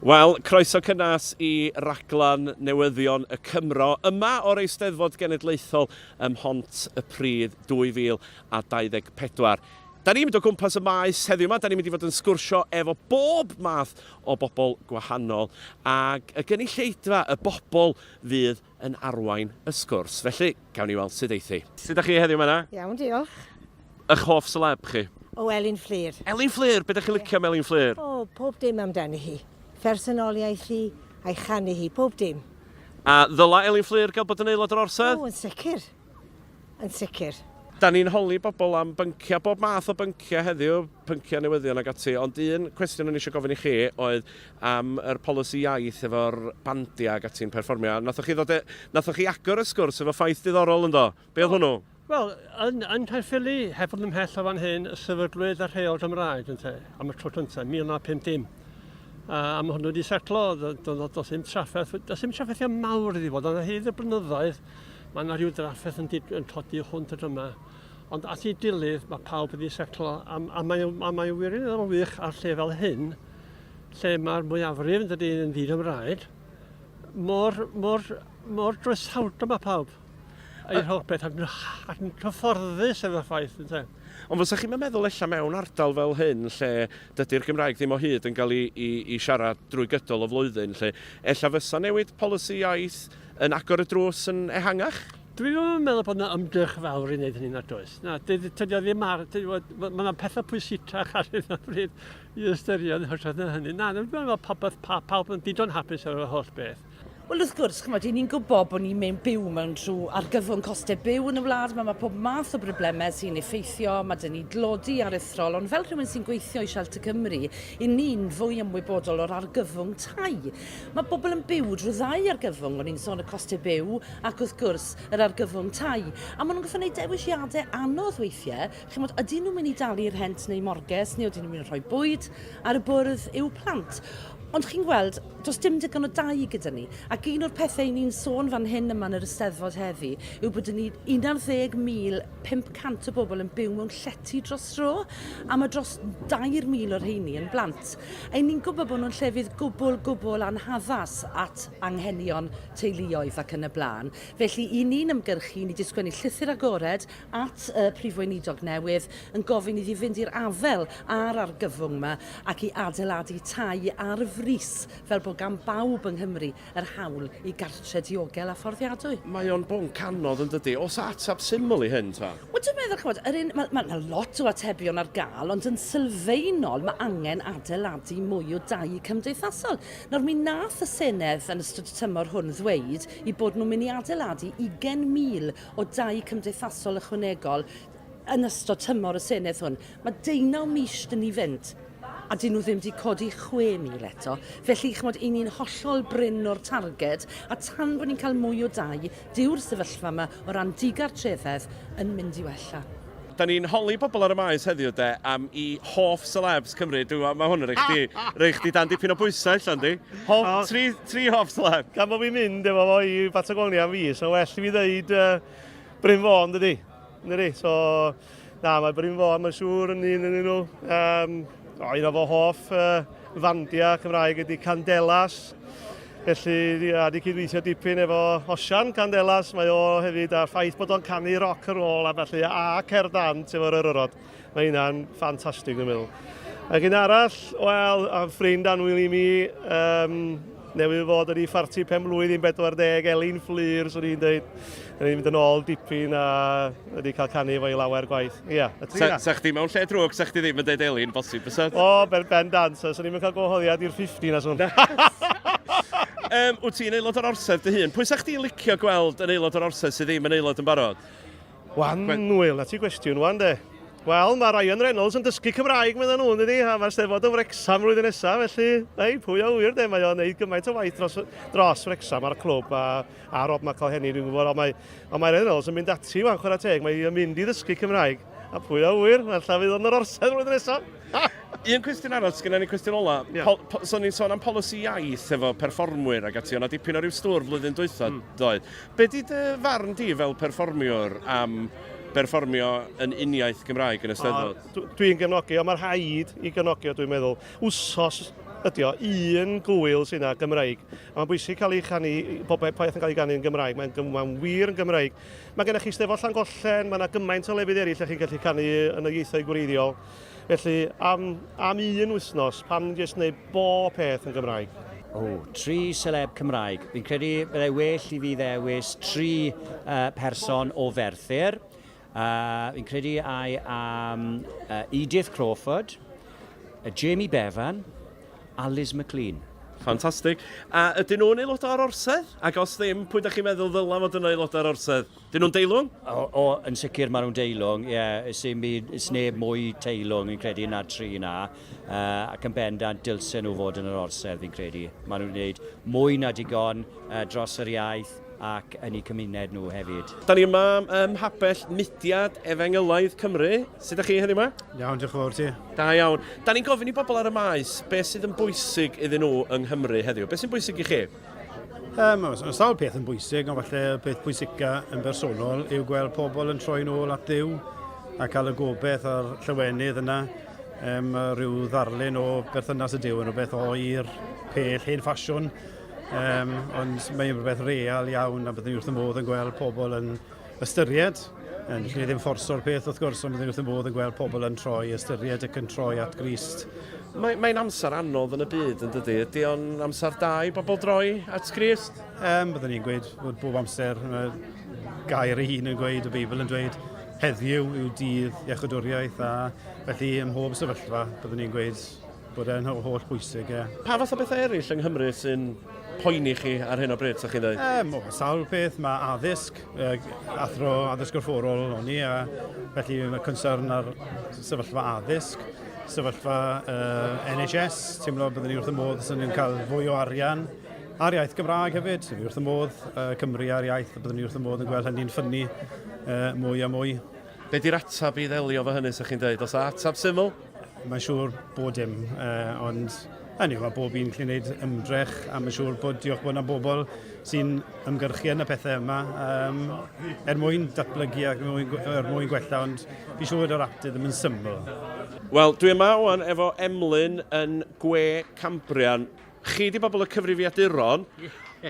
Wel, croeso cynnes i raglen newyddion y Cymro yma o'r Eisteddfod Genedlaethol ym Mhont y Pridd 2024. Da ni'n mynd o gwmpas y maes heddiw yma, da ni'n mynd i fod yn sgwrsio efo bob math o bobl gwahanol ac y gynulleidfa, y bobl fydd yn arwain y sgwrs. Felly, gawn ni weld sut eith hi. Sut ydych chi heddiw 'ma? Iawn, diolch. Ych hoff celeb chi? O, Elin Fflur. Elin Fflur! Be dych chi'n licio am Elin Fflur? O, pob dim amdani hi. Phersonoliaeth hi, a'i chanu hi, pob dim. A ddyla Elin Fflur gael bod yn aelod o'r Orsedd? O, yn sicr. Yn sicr. Da ni'n holi bobl am bynciau, bob math o bynciau heddiw, pynciau newyddion ac ati, ond un cwestiwn o'n i eisiau gofyn i chi oedd am yr polisi iaith efo'r bandiau ac ati'n perfformio. A nathoch chi ddod e, nathoch chi agor y sgwrs efo ffaith diddorol ynddo? Be oedd hwnnw? Wel, yn, yn Caerffili, heb fod ymhell o fan hyn, y sefydlwyd y rheol Gymraeg, ynte, am y tro cyntaf, 1950. A, a mae hwnnw wedi setlo, does dim trafferth, does dim trafferthion mawr wedi bod, ond ar hyd y blynyddoedd, mae yna rhyw drafferth yn, yn codi hwnt ac yma. Ond at ei gilydd, mae pawb wedi setlo, a, a mae, a mae wirioneddol wych ar lle fel hyn, lle mae'r mwyafrif yn dydy yn ddi-Gymraeg, mor, mor, mor groesawgar mae pawb i'r holl beth, ac yn, ac yn cyfforddus efo'r ffaith, ynte. Ond fysa chi'm yn meddwl ella mewn ardal fel hyn lle dydy'r Gymraeg ddim o hyd yn cael ei, ei, ei siarad drwy gydol y flwyddyn lle, ella fysa newid polisi iaith yn agor y drws yn ehangach? Dwi ddim yn meddwl bod yna ymdrech fawr i wneud hynny nad oes. Na, tydi o ddim ar... Mae yna pethau pwysicach ar hyn o bryd i ystyried yn hytrach na hynny. Na, dwi'n meddwl popeth, pawb yn digon hapus ar y holl beth. Wel, wrth gwrs, chymod, i ni'n gwybod bod ni'n mewn byw mewn trwy argyfwng costau byw yn y wlad, mae, mae pob math o broblemau sy'n effeithio, mae dyn ni dlodi aruthrol, ond fel rhywun sy'n gweithio i Shelter Cymru, i ni'n fwy ymwybodol o'r argyfwng tai. Mae bobl yn byw drwy ddau argyfwng, o'n i'n sôn y costau byw ac wrth gwrs yr argyfwng tai. A maen nhw'n gorfod gwneud dewisiadau anodd weithiau, chimod, ydyn nhw'n mynd i dalu rhent neu morges neu ydyn nhw'n mynd i rhoi bwyd ar y bwrdd i'w plant. Ond chi'n gweld, does dim digon o dai gyda ni. Ac un o'r pethau i ni'n sôn fan hyn yma yn yr Eisteddfod heddi yw bod ni 11,500 o bobl yn byw mewn llety dros dro, a mae dros 2,000 o'r rheini yn blant. A ni'n gwybod bod nhw'n llefydd gwbl, gwbl anhaddas at anghenion teuluoedd ac yn y blaen. Felly, i ni'n ymgyrchu, ni wedi sgwennu llythyr agored at y Prif Weinidog newydd yn gofyn iddi fynd i'r afael â'r argyfwng yma ac i adeiladu tai ar frys fel bod gan bawb yng Nghymru yr hawl i gartre diogel a fforddiadwy. Mae o'n bwnc anodd yn dydi? Oes ateb syml i hyn ta? Wel dwi'n meddwl ch'mod yr un ma' ma' 'na lot o atebion ar gael ond yn sylfaenol ma' angen adeiladu mwy o dai cymdeithasol. Nawr mi nath y Senedd yn ystod y tymor hwn ddweud i bod nhw'n mynd i adeiladu 20,000 o dai cymdeithasol ychwanegol yn ystod tymor y Senedd hwn. Mae deunaw mis 'da ni fynd a 'dyn nhw ddim 'di codi 6,000 eto. Felly, chimod, 'y ni'n hollol brin o'r targed, a tan bod ni'n cael mwy o dai, dyw'r sefyllfa yma o ran digartrefedd yn mynd i wella. Da ni'n holi bobl ar y maes heddiw de am i hoff celebs Cymru. Dwi'n meddwl, mae hwn yn rhoi chdi, rhoi chdi dan dipyn o bwysau ella, yndi? Hoff, tri, tri hoff celeb. Gan bod fi'n mynd efo fo i Batagonia am fis, mae'n well i fi ddeud uh, Bryn Fôn, dydy? Yndi, so na, mae Bryn Fôn, mae'n siŵr yn un yn nhw. Um, o, un o fy hoff uh, fandiau Cymraeg ydy Candelas. Felly, ia, di cydweithio dipyn efo Osian Candelas, mae o hefyd a'r ffaith bod o'n canu rock and roll a felly, a cerddant efo'r eryrod. Mae hynna'n ffantastig, dwi'n meddwl. Ac un arall, wel, am ffrind annwyl i mi, um, newydd fod yn ei pharti pen blwydd i'n 40, Elin Fflur, swn i'n dweud. Yn ni'n mynd yn ôl dipyn a wedi cael canu efo i lawer gwaith. Ia, y tri na. Sa chdi mewn lle drwg, sa chdi ddim yn dweud Elin, bosib, fysa? O, ben, ben dan, so swn i'n cael gwahoddiad i'r 50 na swn. um, wyt ti'n aelod o'r orsedd dy hun? Pwy sa chdi'n licio gweld yn aelod o'r orsedd sydd ddim yn aelod yn barod? Wan, Wil, na ti gwestiwn wan de. Wel, mae Ryan Reynolds yn dysgu Cymraeg, meddyn nhw, dydy, a mae'r Steddfod yn Wrecsam flwyddyn nesaf, felly, ei, pwy a ŵyr de, mae o'n neud gymaint o waith dros, dros Wrecsam a'r clwb a, a Rob McElhenney, dwi'n gwybod, ond mae, ond mae Ryan Reynolds yn mynd ati wan, chwarae teg, mae'n mynd i ddysgu Cymraeg, a pwy a ŵyr, ella fydd o'n yr orsedd flwyddyn nesaf. Un cwestiwn arall, sgynna ni cwestiwn ola. Yeah. Pol, po, so ni'n sôn am polisi iaith efo perfformwyr ac ati, o'na dipyn o ryw stwr flwyddyn dwytha, doedd. Be di dy farn di fel perfformiwr am berfformio yn uniaith Gymraeg yn y Steddfod? Dwi'n gefnogi, ond mae rhaid i gefnogi o dwi'n meddwl. Wsos ydy o, un gwyl sy'n yna Gymraeg. A mae'n bwysig cael ei chanu, pob peth yn cael ei ganu yn Gymraeg, mae'n mae wir yn Gymraeg. Mae gennych chi Steddfod Llangollen, mae yna gymaint o lefydd eraill lle chi'n gallu canu yn y ieithoedd gwreiddiol. Felly, am, am un wythnos, pam jyst wneud bob peth yn Gymraeg? O, tri celeb Cymraeg. Fi'n credu byddai well i fi ddewis tri uh, person o Ferthyr. Uh, fi'n credu ai am uh, Edith Crawford, Jamie Bevan a Liz McLean. Ffantastig. A ydyn nhw'n aelodau o'r orsedd? Ac os ddim, pwy da chi'n meddwl ddyla fod yn aelodau o'r orsedd? Dyn nhw'n deilwng? O, o, yn sicr maen nhw'n deilwng, ie. Yeah, Ys byd, ys neb mwy teilwng, fi'n credu, na'r tri na. Uh, ac yn bendant, dylsen nhw fod yn yr orsedd, fi'n credu. Maen nhw'n gwneud mwy na digon uh, dros yr iaith ac yn eu cymuned nhw hefyd. Da ni yma ym mhabell Mudiad Efengylaidd Cymru. Sut ydych chi heddiw yma? Iawn, diolch yn fawr ti. Da iawn. Da ni'n gofyn i bobl ar y maes beth sydd yn bwysig iddyn nhw yng Nghymru heddiw. Beth sy'n bwysig i chi? Um, mae sawl peth yn bwysig, ond falle y peth pwysica yn bersonol yw gweld pobl yn troi nôl at Dduw a cael y gobeith a'r llywenydd yna, um, rhyw ddarlun o berthynas y Duw yn rhywbeth oer, pell, hen ffasiwn, Um, ond mae'n rhywbeth real iawn a byddwn ni wrth y modd yn gweld pobl yn ystyried. Yn lle ddim fforso'r peth wrth gwrs, ond byddwn ni wrth y modd yn gweld pobl yn troi, ystyried ac yn troi at Grist. Mae'n mae amser anodd yn y byd yn dydy? Ydy o'n amser da i bobl droi at Grist? Um, byddwn ni'n gweud bod bob amser, mae gair ei hun yn gweud, y Beibl yn dweud, heddiw yw dydd iechydwriaeth a felly ym mhob sefyllfa byddwn ni'n gweud bod e'n holl bwysig, ie. Pa fath o bethau eraill yng Nghymru sy'n poeni chi ar hyn o bryd, sa chi'n dweud? Um, o, sawl peth, mae addysg, uh, athro addysg gorfforol o'n i, a felly mae concern ar sefyllfa addysg, sefyllfa uh, NHS, teimlo byddwn ni wrth y modd sy'n ni'n cael fwy o arian, a'r iaith Gymraeg hefyd, ni wrth y modd uh, Cymru a'r iaith, a byddwn ni wrth y modd yn gweld hynny'n ffynnu uh, mwy a mwy. Be di'r atab i ddelio fo hynny, sa chi'n dweud? Oes atab syml? Mae'n siŵr bod dim, uh, ond hynny mae bob un gallu gwneud ymdrech a mae'n siŵr bod diolch bod yna bobl sy'n ymgyrchu yn y pethau yma um, er mwyn datblygu ac er mwyn, er mwyn gwella, ond fi'n siŵr bod yr ateb ddim yn syml. Wel, dwi yma wan efo Emlyn yn Gwe Cambrian. Chi di bobl y cyfrifiaduron.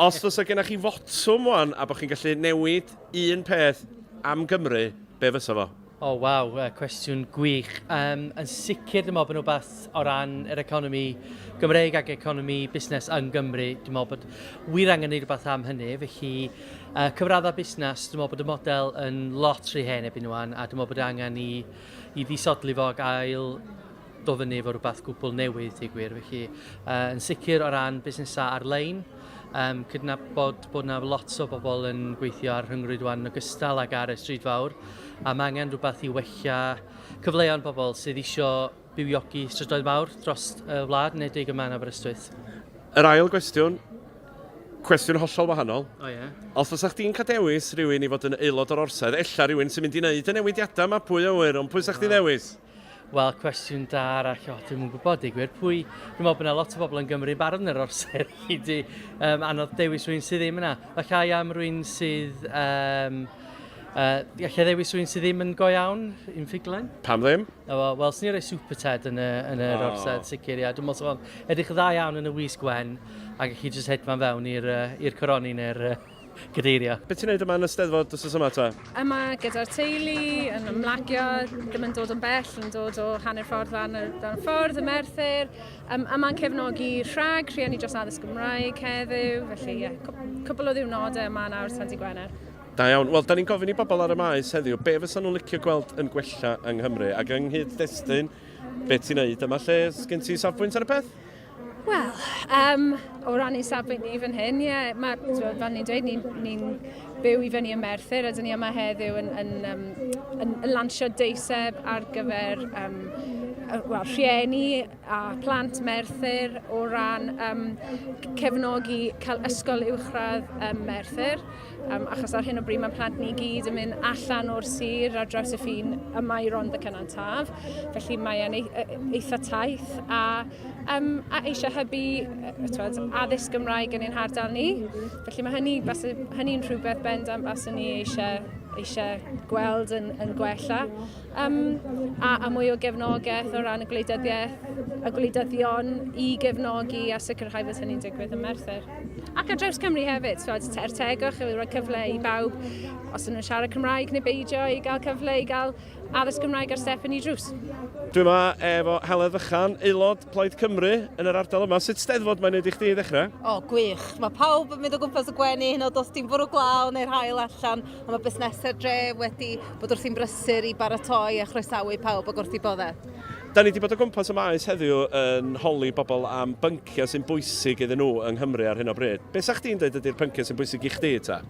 Os fysa gennych chi fotwm wan a bod chi'n gallu newid un peth am Gymru, be fysa fo? O, oh, waw, cwestiwn gwych. Um, yn sicr, dwi'n meddwl bod rhywbeth o ran yr economi Gymreig ac economi busnes yng Nghymru. Dwi'n meddwl bod wir angen gwneud rhywbeth am hynny. Felly, uh, cyfraddau busnes, dwi'n meddwl bod y model yn lot rhy hen erbyn wan, a dwi'n meddwl bod angen i, i ddisodli fo ac ail dod fyny efo rhywbeth gwbl newydd, i gwir. Felly, uh, yn sicr o ran busnesau ar-lein, um, cydnabod bod yna lot o bobl yn gweithio ar rhyngrwyd wan yn ogystal ag ar y stryd fawr, a mae angen rhywbeth i wella cyfleon pobl sydd eisiau bywiogi strydoedd mawr dros y wlad, neu dig yma yn Aberystwyth. Yr ail gwestiwn, cwestiwn hollol wahanol. O oh, ie. Yeah. Os fysa chdi'n cael dewis rhywun i fod yn aelod o'r orsedd, ella rhywun sy'n mynd i wneud y newidiadau yma, pwy a wyr, ond pwy sa chdi'n ddewis? Wel, cwestiwn da arall, o, dwi'm yn gwybod, i gwir. Pwy, dwi'n meddwl bod yna lot o bobl yn Gymru barod yn yr orsedd i di um, anodd dewis rhywun sydd ddim yna. Falle am rhywun sydd, um, uh, gallai ddewis rhywun sydd ddim yn go iawn, un ffuglen. Pam ddim? Wel, well, swn i'n rhoi Super Ted yn y, yn yr oh. orsedd, sicr, ia. Dwi'n meddwl bod edrych dda iawn yn y wisg wen, a gallu jyst hedfan fewn i'r uh, coroni neu'r uh, Cadeirio. Be ti'n neud yma yn y Steddfod wythnos yma ta? Yma gyda'r teulu, yn ymlacio, ddim yn dod yn bell, yn dod o hanner ffordd lan y, lan y ffordd, y Merthyr. Um, yma'n cefnogi rhag, rhieni dros addysg Gymraeg heddiw, felly ie, yeah, cwbl o ddiwrnodau yma nawr tan di Gwener. Da iawn. Wel, da ni'n gofyn i bobl ar y maes heddiw, be fysa nhw'n licio gweld yn gwella yng Nghymru? Ac yng nghyd-destun, be ti'n neud yma lle, sgen ti safbwynt ar y peth? Wel, um, o ran ein safbwynt ni fan hyn, ie, yeah, mae, fel ni'n dweud, ni'n ni, byw i fyny ym Merthyr a dyn ni yma heddiw yn, yn, um, yn, yn lansio deiseb ar gyfer um, well, rhieni a plant Merthyr o ran um, cefnogi cael ysgol uwchradd ym Merthyr. Um, achos ar hyn o bryd mae plant ni gyd yn mynd allan o'r sir ar draws y ffin yma i Rhondda Cynon Taf. Felly mae e'n eitha taith a, um, a eisiau hybu twed, addysg Gymraeg yn ein hardal ni. Felly mae hynny, hynny'n rhywbeth bendant baswn ni eisiau eisiau gweld yn, yn gwella. Um, a, a mwy o gefnogaeth o ran y gwleidyddiaeth, y gwleidyddion i gefnogi a sicrhau bod hynny'n digwydd ym Merthyr. Ac ar draws Cymru hefyd, so, er tegwch, i roi cyfle i bawb, os ydyn nhw'n siarad Cymraeg neu beidio, i gael cyfle i gael addysg Gymraeg ar step yn ei drws. Dwi yma efo Heledd Fychan, aelod Plaid Cymru yn yr ardal yma. Sut steddfod mae'n neud i chdi i ddechrau? O, gwych. Mae pawb yn mynd o gwmpas y gwenu, hyn oed os ti'n bwrw glaw neu'r haul allan, ond mae busnesau'r dre wedi bod wrthi'n brysur i baratoi a chroesawu pawb ac wrth i bodde. Da ni wedi bod o gwmpas y maes heddiw yn holi bobl am bynciau sy'n bwysig iddyn nhw yng Nghymru ar hyn o bryd. Be sa chdi'n dweud ydy'r pynciau sy'n bwysig i chdi ta?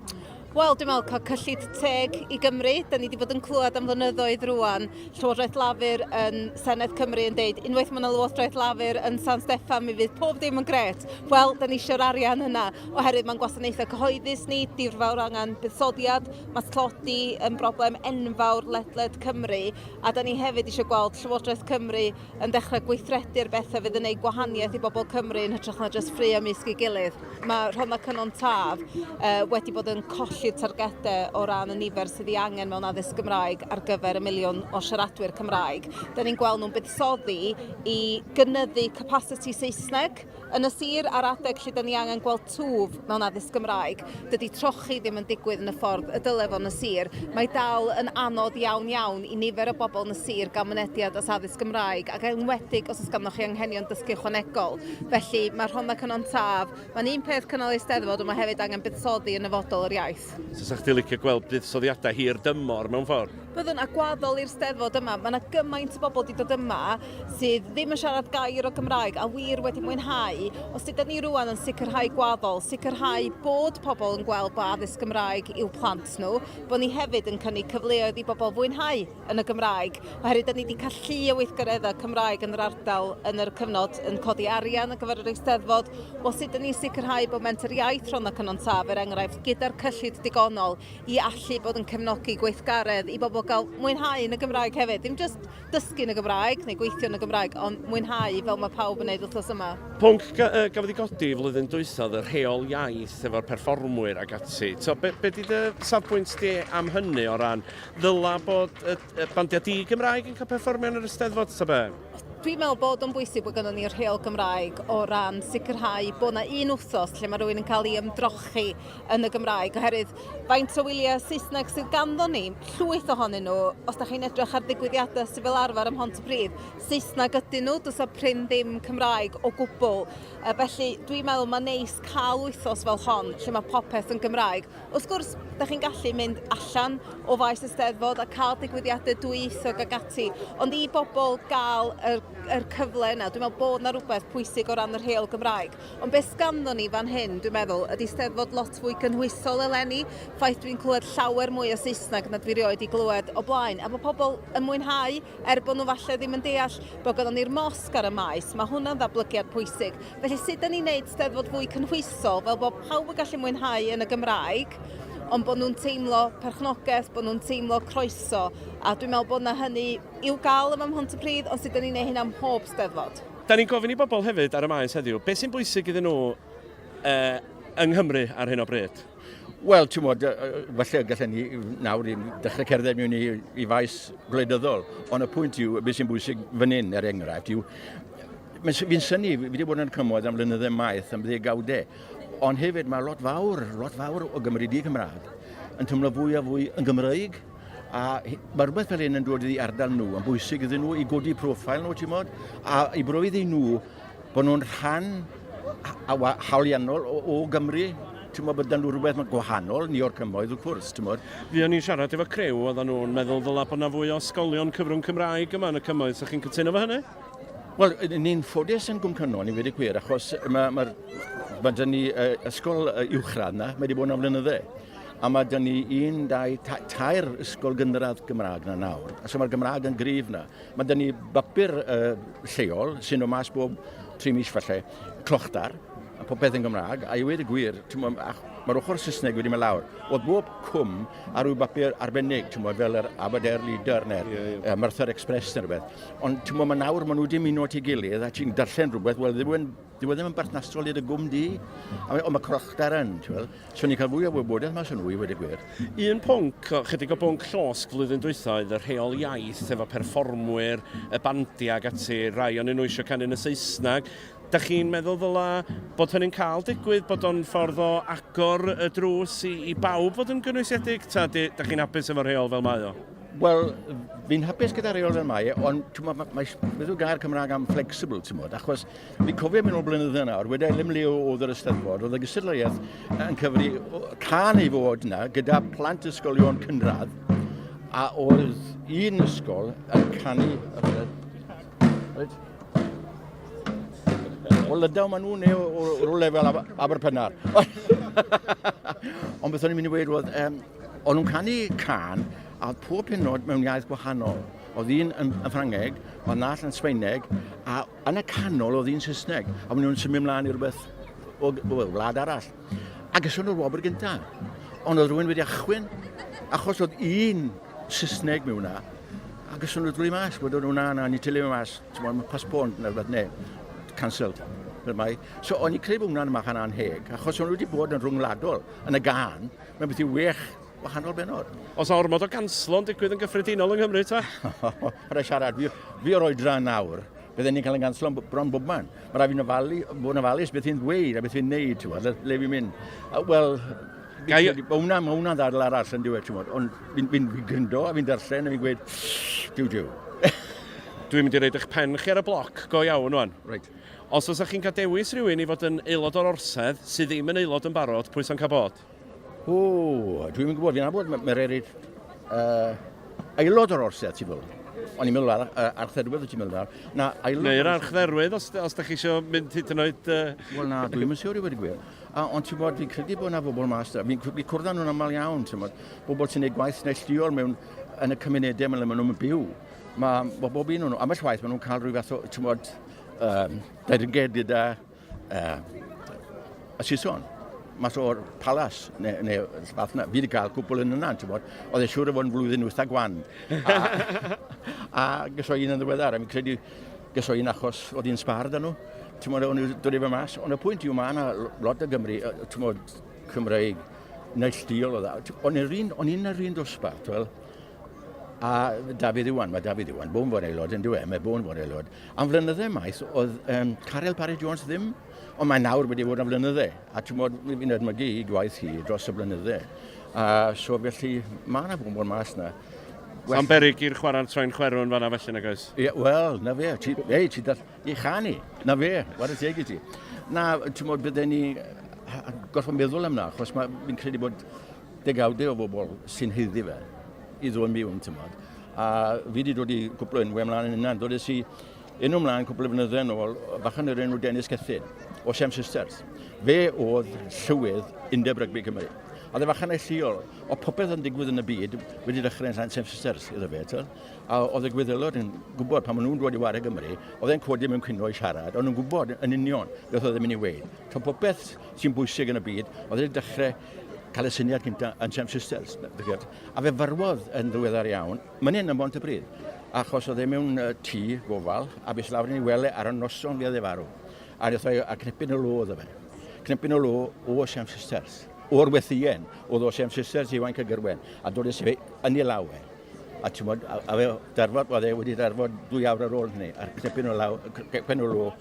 Wel, dwi'n meddwl cael cyllid teg i Gymru. Da ni wedi bod yn clywed am flynyddoedd rwan Llywodraeth Lafur yn Senedd Cymru yn deud unwaith mae yna Lywodraeth Lafur yn San Steffan mi fydd pob dim yn gret. Wel, da ni eisiau'r arian yna oherwydd mae'n gwasanaethau cyhoeddus ni, dirfawr angen buddsoddiad, mae tlodi yn broblem enfawr ledled Cymru a da ni hefyd eisiau gweld Llywodraeth Cymru yn dechrau gweithredu'r bethau fydd yn gwneud gwahaniaeth i bobl Cymru yn hytrach na jyst ffraeo ymysg ei gilydd. Mae Rhondda Cynon Taf uh, wedi bod yn colli'r targedau o ran y nifer sydd ei angen mewn addysg Gymraeg ar gyfer y miliwn o siaradwyr Cymraeg. Da ni'n gweld nhw'n buddsoddi i gynyddu capasiti Saesneg Yn y sir, ar adeg lle 'da ni angen gweld twf mewn addysg Gymraeg, dydy trochi ddim yn digwydd yn y ffordd y dyle fo yn y sir. Mae dal yn anodd iawn iawn i nifer o bobl yn y sir gael mynediad at addysg Gymraeg, ac enwedig os oes ganddoch chi anghenion dysgu ychwanegol. Felly, mae Rhondda Cynon Taf, mae'n un peth cynnal Eisteddfod, ond mae hefyd angen buddsoddi yn nyfodol yr iaith. So 'sa chdi licio gweld buddsoddiadau hir dymor mewn ffordd? Byddwn, a gwaddol i'r Steddfod yma. Mae yna gymaint o bobl wedi dod yma sydd ddim yn siarad gair o Gymraeg a wir wedi mwynhau. Os ydy ni rwan yn sicrhau gwaddol, sicrhau bod pobl yn gweld bod addysg Gymraeg i'w plant nhw, bod ni hefyd yn cynnig cyfleoedd i bobl fwynhau yn y Gymraeg, oherwydd da ni wedi cael llu o weithgareddau Cymraeg yn yr ardal yn yr cyfnod yn codi arian ar gyfer yr Eisteddfod. Wel, sut da ni'n sicrhau bod Menter Iaith Rhondda Cynon Taf, er enghraifft, gyda'r cyllid digonol i allu bod yn cefnogi gweithgaredd i bobl gael mwynhau yn y Gymraeg hefyd, ddim jyst dysgu yn y Gymraeg neu gweithio yn y Gymraeg, ond mwynhau fel mae pawb yn neud wythnos yma. Pwnc gafodd ei godi flwyddyn dwytha oedd y rheol iaith efo'r perfformwyr ac ati. So, be, be di dy safbwynt di am hynny o ran ddyla bod y, y bandiau di-Gymraeg yn cael perfformio yn yr Eisteddfod, ta be? Dwi'n meddwl bod o'n bwysig bod gynnon ni'r rheol Gymraeg o ran sicrhau bod 'na un wthos lle mae rhywun yn cael ei ymdrochi yn y Gymraeg, oherwydd faint o wyliau Saesneg sydd ganddo ni? Llwyth ohonyn nhw, os da chi'n edrych ar ddigwyddiadau sydd fel arfer ym Mhontypridd, Saesneg ydyn nhw, does 'na prin ddim Cymraeg o gwbl. Felly dwi'n meddwl mae'n neis cael wythnos fel hon lle mae popeth yn Gymraeg. Wrth gwrs, da chi'n gallu mynd allan o faes y Steddfod a cael digwyddiadau dwyieithog ac ati, ond i bobl gael yr, yr cyfle yna, dwi'n meddwl bod 'na rhywbeth pwysig o ran y rheol Gymraeg. Ond beth sganddo ni fan hyn, dwi'n meddwl, ydy Steddfod lot fwy cynhwysol eleni, ffaith dwi'n clywed llawer mwy o Saesneg na dwi rioed 'di glywed o blaen, a bod pobl yn mwynhau Er bod nhw falle ddim yn deall bod gynnon ni'r mosg ar y maes, mae hwnna'n ddatblygiad pwysig. Felly sut da ni'n neud Steddfod fwy cynhwysol, fel bod pawb yn gallu mwynhau yn y Gymraeg, ond bod nhw'n teimlo perchnogaeth, bod nhw'n teimlo croeso, a dwi'n meddwl bod 'na hynny i'w gael yma ym Mhontypridd, ond sut da ni'n neud hynna ym mhob Steddfod? Da ni'n gofyn i bobl hefyd ar y maes heddiw, beth sy'n bwysig iddyn nhw yng Nghymru ar hyn o bryd? Wel, ti'n modd, falle gallen ni nawr i dechrau cerdded mewn i, i faes gwleidyddol, ond y pwynt yw, beth sy'n bwysig fan hyn, er enghraifft, yw, fi'n syni, fi wedi bod yn y cymoedd am flynydde maith, am ddegawdau, ond hefyd mae lot fawr, lot fawr o Gymru di Cymraeg yn teimlo fwy a fwy yn Gymraeg, a mae rhywbeth fel hyn yn dod i ardal nhw, yn bwysig iddyn nhw i godi profil nhw, ti'n modd, a i brofi iddyn nhw bod nhw'n rhan hawliannol o, o Gymru. Ti'n meddwl bod nhw rhywbeth gwahanol, ni o'r cymoedd wrth gwrs, ti'n meddwl. Fuon ni'n siarad efo criw, oedden nhw'n meddwl ddylai bod 'na fwy o ysgolion cyfrwng Cymraeg yma yn y cymoedd, 'sa chi'n cytuno efo hynny? Wel, ni'n ffodus yn Gwm Cynon, i weud y gwir, achos mae, mae, mae dyn ni uh, ysgol uh, uwchradd na, mae wedi bod yn flynydde. A mae dyn ni un, dau, ta, tair ysgol gynradd Gymraeg na nawr. A so mae'r Gymraeg yn gryf na. Mae dyn ni bapur uh, lleol sy'n o mas bob tri mis falle, Clochdar. a popeth yn Gymraeg, a i weud y gwir, mae'r ochr Saesneg wedi mynd lawr. Oedd bob cwm ar ryw bapur arbennig, ti'n fel yr Aberdare Leader neu'r yeah, yeah. Merthyr Express neu rhywbeth. Ond ti'n mae nawr maen nhw wedi mynd at ei gilydd a ti'n darllen rhywbeth, wel ddim yn, dyw e ddim yn berthnasol i'r gwm di. Ond mae crochder yn, ti'n fel. So ni'n cael fwy o wybodaeth mas o'n nhw i wedi gwir. Un pwnc, chydig o bwnc llosg flwyddyn dwytha oedd y rheol iaith efo perfformwyr, y bandiau ac ati, rai o'n nhw eisiau canu yn y Saesneg. Dach chi'n meddwl ddyla bod hynny'n cael digwydd, bod o'n ffordd o agor y drws i, i bawb fod yn gynwysiedig, ta di, dach chi'n hapus efo'r rheol fel mae o? Wel, fi'n hapus gyda'r rheol fel mae e, ond ti'n mae, mae, beth yw'r gair Cymraeg am flexible, ti'n modd, achos fi'n cofio mynd o'r blynyddoedd nawr, wedi ddim le oedd yr Eisteddfod, oedd y gystadleuaeth yn cyfri can ei fod yna gyda plant ysgolion cynradd, a oedd un ysgol yn canu... Reit, O Lydaw maen nhw neu o, o, o rywle fel Aberpennar. Ond beth o'n i'n mynd i weud oedd, um, o'n nhw'n canu can a oedd pob penod mewn iaith gwahanol. Oedd un yn, yn Ffrangeg, oedd nall yn Sbaeneg, a yn y canol oedd un Saesneg. A maen nhw'n symud ymlaen i rhywbeth o, o wlad arall. A gyson nhw'r wobr gyntaf. Ond oedd rhywun wedi achwyn, achos oedd un Saesneg mewn na, a gyson nhw drwy mas, wedyn nhw na, na, ni tili mas, ti'n bod, mae postponed neu rhywbeth, neu cancelled. Fel mae. So o'n i'n credu bod hwnna'n yma anheg, achos o'n nhw wedi bod yn rhwngwladol yn y gan, mae'n beth i wech wahanol benod. Oes ormod o ganslo'n digwydd yn gyffredinol yng Nghymru, ta? Rhaid siarad, fi, fi o'r oedran nawr, bydden ni'n cael yn ganslo bron bob man. Mae rhaid fi'n ofalu, bod yn ofalus beth fi'n ddweud a beth fi'n neud, ti'n gwybod, le fi'n mynd. Wel, Gai... Mae hwnna, ma hwnna'n ddadl arall yn diwedd, ti'n gwybod, ond fi'n fi, fi gryndo a fi'n darllen a fi'n gweud, diw diw. Dwi'n mynd i roid eich pen chi ar y bloc go iawn wan. Reit. Os fysa chi'n cael dewis rhywun i fod yn aelod o'r orsedd sydd ddim yn aelod yn barod, pwy sa'n cael bod? O, dwi'n yn gwybod, fi'n nabod Mererid uh, aelod o'r orsedd, ti'n meddwl. O'n i'n meddwl ar, uh, archdderwydd, ti'n meddwl ar. Na, aelod... Neu'r archdderwydd, os, os da chi eisiau mynd hyd yn oed... Uh... Wel na, dwi'n yn siŵr i wedi gwir. A, ond ti'n bod, fi'n credu bod yna bobl mas da. Fi'n fi cwrdd â nhw'n aml iawn, ti'n bod. Bobl sy'n gwneud gwaith neilltuol mewn yn y cymunedau maen nhw'n byw. Mae ma bob un o'n nhw, ambell waith, maen nhw'n cael rhyw fath o, ti'n bod, um, deyrnged gyda uh, y Saeson mas o'r palas, neu, neu fath yna. Fi wedi cael cwpl yn yna, ti'n bod. Oedd e siŵr o fod yn flwyddyn wyth a gwan. A, a gyso un yn ddiweddar, a fi'n credu gyso un achos oedd un sbar da nhw. Ti'n bod, o'n i'n dod i fe mas. Ond y pwynt yw, mae yna lot o Gymru, ti'n bod, Cymreig, neilltuol oedd e. O'n i'n o'n i'n yr un dosbarth, wel, a Dafydd Iwan, mae Dafydd Iwan, bo'n fod aelod yn dweud, mae bo'n fod aelod. Am flynydde maith, oedd um, Caryl Parry Jones ddim, ond mae nawr wedi bod am flynydde, a ti'n bod, fi'n edmygu i gwaith hi dros y blynydde. A so felly, mae yna bobl mas na. Well, Sa'n berig i'r chwarae'r troi'n chwerw'n fanna felly nag oes? Ie, yeah, wel, na fe, ti, ei, ti dall, i chanu, na fe, whare teg i ti. Na, ti'n modd, bydden ni gorfod meddwl am na, achos fi'n credu bod degawdau o bobl sy'n haeddu fe i ddod miwn, ti'n modd. A fi wedi dod i cwpl o enwau ymlaen yn hynna, dod i enw ymlaen cwpl o flynyddoedd yn ôl, bachan yr enw Dennis Gethin, o Sam Sisters. Fe oedd llywydd Undeb Rygbi Cymru. A dde fachan lleol, o popeth yn digwydd yn y byd wedi dechrau yn San Sisters iddo fe, ti'n A oedd y Gwyddelod yn gwybod pan maen nhw'n dod i wario Gymru, oedd e'n codi mewn cwyno i siarad, ond nhw'n gwybod yn union beth oedd e'n mynd i weud. So popeth sy'n bwysig yn y byd, oedd e'n dechrau cael y syniad cyntaf yn St Sisters. A fe farwodd yn ddiweddar iawn, mynd hyn yn Bontypridd, achos oedd e mewn tŷ gofal, a beth lawr yn ei wele ar y noson fe oedd e farw. A wnaeth o, a cnepyn o lo oedd e fe. Cnepyn o lo o St Sisters, o'r wethien, oedd o St Sisters Iwan Cygyrwen, a dod fe yn ei law e. A ti'n bod, a, a fe darfod, oedd e wedi darfod dwy awr ar ôl hynny, a'r cnepyn o law, cnepyn o lo,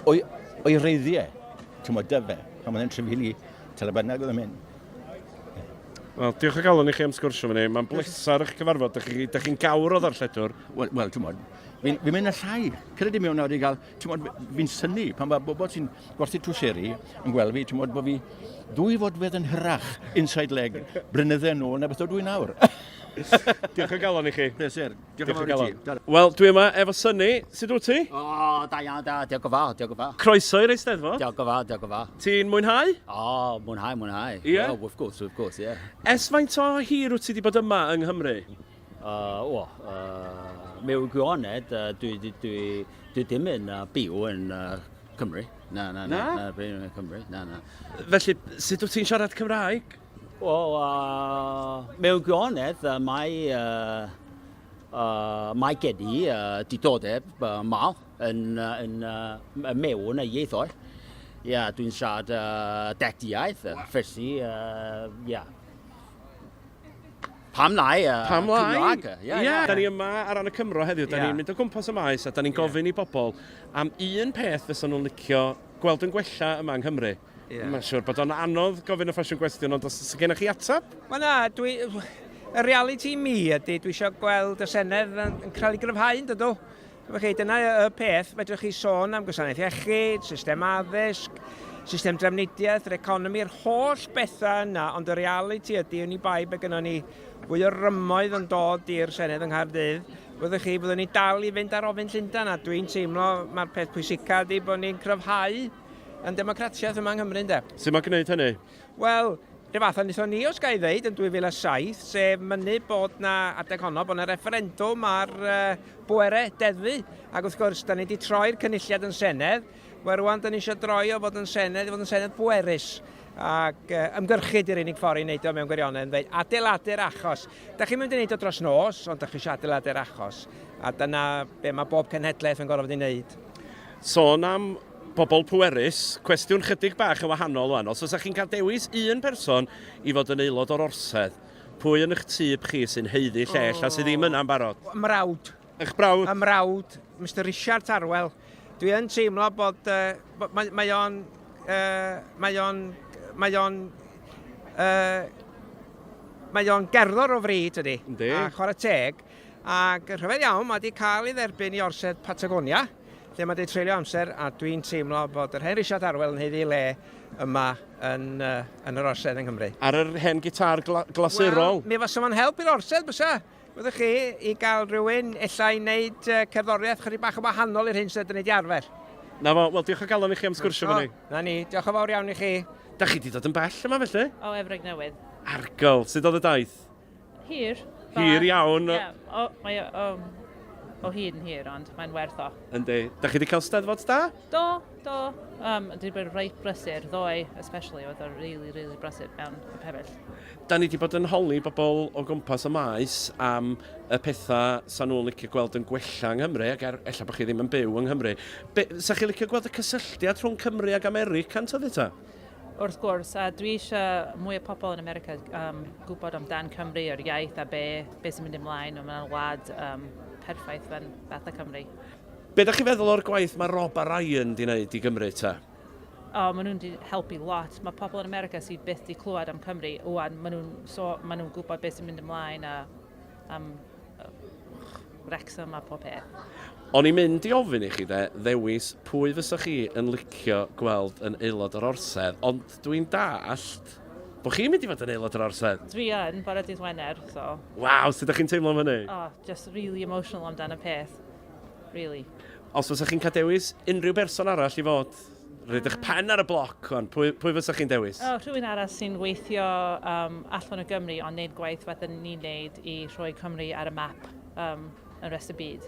o'i, o'i reiddiau, ti'n bod, dyfe, pan oedd e'n trefili, tyle bynnag oedd yn mynd. Wel, diolch o galon i chi am sgwrsio fyny. Mae'n bleser eich cyfarfod. Dych chi'n chi gawr o ddarlledwr. Wel, well, ti'n bod, fi'n fi mynd y llai. Credu mi hwnna wedi cael, ti'n bod, fi'n synnu pan mae bobl sy'n gwerthu trwseri yn gweld fi, ti'n bod, bod fi ddwy fodfedd yn hyrach inside leg blynydde nôl na beth o dwi nawr. Diolch o galon i chi. Pleser. Diolch yn fawr i ti. Wel, dwi yma efo Sunny. Sut wyt ti? O, da iawn, da. Diolch yn fawr, diolch yn fawr. Croeso i'r Eisteddfod. Diolch yn fawr, diolch yn fawr. Ti'n mwynhau? O, mwynhau, mwynhau. Ie? Yeah? Wrth gwrs, wrth gwrs, ie. Yeah. Ers faint o hir wyt ti wedi bod yma yng Nghymru? Uh, o, uh, mewn gwirionedd, uh, dwi, dwi, dwi, dwi ddim yn uh, byw yn uh, Cymru. Na, na, na. Na, na, na Cymru. Na, na. Felly, sut wyt ti'n siarad Cymraeg? Wel, mewn gwirionedd, mae, mae gen i diddordeb mawr yn, yn, uh, mewn y ieithoedd. Ia, yeah, dwi'n siarad deg iaith, felly, ia. Yeah. Pam lai? Pam lai? Cymraeg. Ie, yeah, yeah. Da ni yma ar ran y Cymro heddiw, da yeah. ni'n mynd o gwmpas y maes a da ni'n yeah. gofyn i bobl am un peth fysa nhw'n licio gweld yn gwella yma yng Nghymru. Yeah. Mae'n siŵr bod o'n anodd gofyn y ffasiwn gwestiwn, ond os gennych chi ateb? Wel na, dwi... Y reality i mi ydy, dwi eisiau gweld y Senedd yn, yn cael ei gryfhau, yn dydw? Felly, dyna y peth, fedrwch chi sôn am gwasanaeth iechyd, system addysg, system drafnidiaeth, yr economi, yr holl bethau yna, ond y reality ydy, o'n i bai be gynnon ni fwy o rymoedd yn dod i'r Senedd yng Nghaerdydd, fyddwch chi, fyddwn ni dal i fynd ar ofyn Llundain, a dwi'n teimlo mae'r peth pwysica ydy bod ni'n cryfhau yn democratiaeth yma yng Nghymru, ynde? Sut mae gwneud hynny? Wel, rhyw fath a wnaethon ni, os ga i ddeud, yn 2007, sef mynnu bod na, adeg honno, bod na refferendwm ar uh, bwerau deddfu. Ac wrth gwrs, da ni wedi troi'r cynulliad yn Senedd. Wel, rwan, da ni eisiau droi o fod yn Senedd i fod yn Senedd bwerus. Ac uh, ymgyrchu di'r unig ffordd i wneud o mewn gwirionedd, yn dweud adeiladu'r achos. Da chi'n mynd i wneud o dros nos, ond da chi eisiau adeiladu'r achos. A dyna be mae bob cenhedlaeth yn gorfod ei wneud. Sôn am bobl pwerus, cwestiwn chydig bach yn wahanol wan. Os fysa chi'n cael dewis un person i fod yn aelod o'r orsedd, pwy yn eich tyb chi sy'n haeddu lle, ella sydd ddim yna'n barod? Mrawd. Eich brawd? Y mrawd, Mister Richard Arwel. Dwi yn teimlo bod, uh, mae, mae o'n, uh, mae o'n, mae o'n, uh, mae o'n gerddor o fri, tydi? Yndi. A chwarae teg. Ac rhyfedd iawn, mae wedi cael ei dderbyn i orsedd Patagonia, lle mae wedi treulio amser, a dwi'n teimlo bod yr hen Richard Arwel yn haeddu le yma yn, uh, yn yr orsedd yng Nghymru. Ar yr hen gitar gla glasurol? Wel, mi fysa fo'n help i'r orsedd, bysa. Byddwch chi i gael rhywun ella i wneud cerddoriaeth chydig bach yn wahanol i'r hyn sydd wedi gwneud i arfer. Na fo, wel diolch o galon i chi am sgwrsio fo ni. Na ni, diolch yn fawr iawn i chi. Da chi wedi dod yn bell yma felly? O Efrog Newydd. Argol, sut oedd y daith? Hir. Hir iawn. Ie, o, mae o, o hyd yn hir, ond mae'n werth o. Yndi. Da chi wedi cael steddfod da? Do, do. Um, dwi wedi bod reit brysur, ddoe especially, oedd o really, really brysur mewn y pebyll. Da ni wedi bod yn holi bobl o gwmpas y maes am y pethau sa nhw'n licio gweld yn gwella yng Nghymru, ac er, ella bod chi ddim yn byw yng Nghymru. Be, sa chi licio gweld y cysylltiad rhwng Cymru ac America yn tyfu ta? Wrth gwrs, a dwi eisiau mwy o pobl yn America um, gwybod amdan Cymru, yr iaith a be, be sy'n mynd ymlaen. Mae'n wlad um, perffaith fan fatha Cymru. Be da chi feddwl o'r gwaith mae Rob a Ryan di wneud i Gymru ta? O, oh, maen nhw'n di helpu lot. Mae pobl yn America sydd byth di clywed am Cymru, wan, maen nhw'n so, maen nhw'n gwybod beth sy'n mynd ymlaen a am Wrexham a pob peth. O'n i'n mynd i ofyn i chi de, ddewis pwy fysa chi yn licio gweld yn aelod o'r orsedd, ond dwi'n dallt bod chi'n mynd i fod yn aelod o'r orsedd. Dwi yn, bore dydd Wener, so... Waw, sut ydych chi'n teimlo am hynny? Oh, just really emotional amdan y peth. Really. Os fysa chi'n cael dewis unrhyw berson arall i fod Rhaid eich pen ar y bloc, wan. Pwy, pwy fysa chi'n dewis? Oh, rhywun arall sy'n weithio um, allan o Gymru ond wneud gwaith fath yn ni'n wneud i rhoi Cymru ar y map um, yn rest y byd.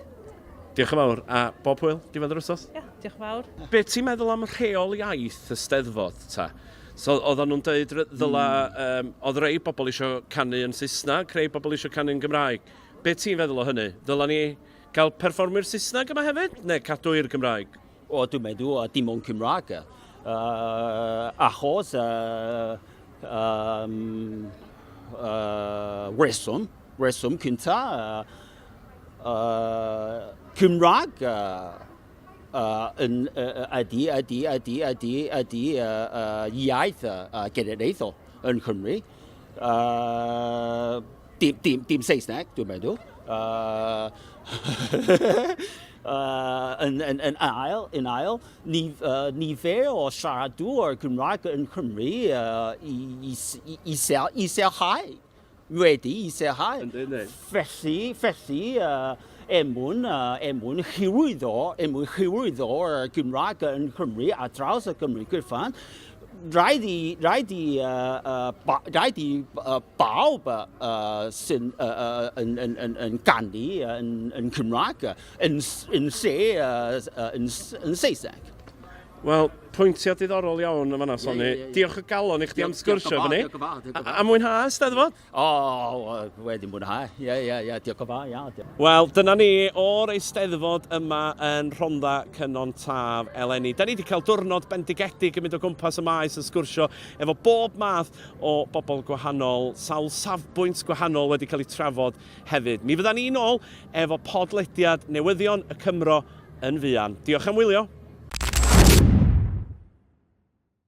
Diolch yn fawr, a bob hwyl, diwedd yr wythnos. Ie, yeah, diolch yn fawr. Be ti'n meddwl am rheol iaith y Steddfod, ta? So, oedden nhw'n dweud ddyla, mm. um, oedd rei bobl eisiau canu yn Saesneg, rei bobl eisiau canu yn Gymraeg. Be ti'n feddwl o hynny? Ddyla ni gael perfformwyr Saesneg yma hefyd, neu cadw i'r Gymraeg? O, dwi'n meddwl, dim ond Cymraeg. Uh, achos uh, um, uh, reswm, reswm cynta, uh, uh, Cymraeg uh, uh, yn, uh, ydy, ydy, ydy, ydy, ydy uh, uh, iaith uh, genedlaethol yn Cymru. Uh, dim, dim, dim Saesneg, dwi'n meddwl. Uh, uh, yn, yn, yn ail, yn ail ni, uh, nifer o siaradwyr Cymraeg yn Cymru uh, i, i, i, isel, iselhau, wedi iselhau. Felly, felly uh, er mwyn, uh, er mwyn hyrwyddo, er mwyn hyrwyddo'r Gymraeg yn Cymru a draws y Gymru gyfan, rhaid i, rhaid i, uh, uh, ba, rhaid i uh, bawb uh, sy'n uh, uh, yn, yn, yn, yn ganu yn, yn Cymraeg, yn, yn lle uh, yn, yn Saesneg. Wel, pwyntiau diddorol iawn yn fanna, Sonny. Yeah, yeah, yeah. Diolch o galon i chdi am sgwrsio efo ni. Diolch yn fawr, diolch yn fawr. A mwynhau Steddfod? O, wedi mwynhau. Ie, ie, ie, diolch yn fawr, iawn. Wel, dyna ni o'r Eisteddfod yma yn Rhondda Cynon Taf eleni. Da ni wedi cael diwrnod bendigedig yn mynd o gwmpas y maes yn sgwrsio efo bob math o bobl gwahanol, sawl safbwynt gwahanol wedi cael eu trafod hefyd. Mi fydda ni'n ôl efo podlediad newyddion y Cymro yn fuan. Diolch am wylio.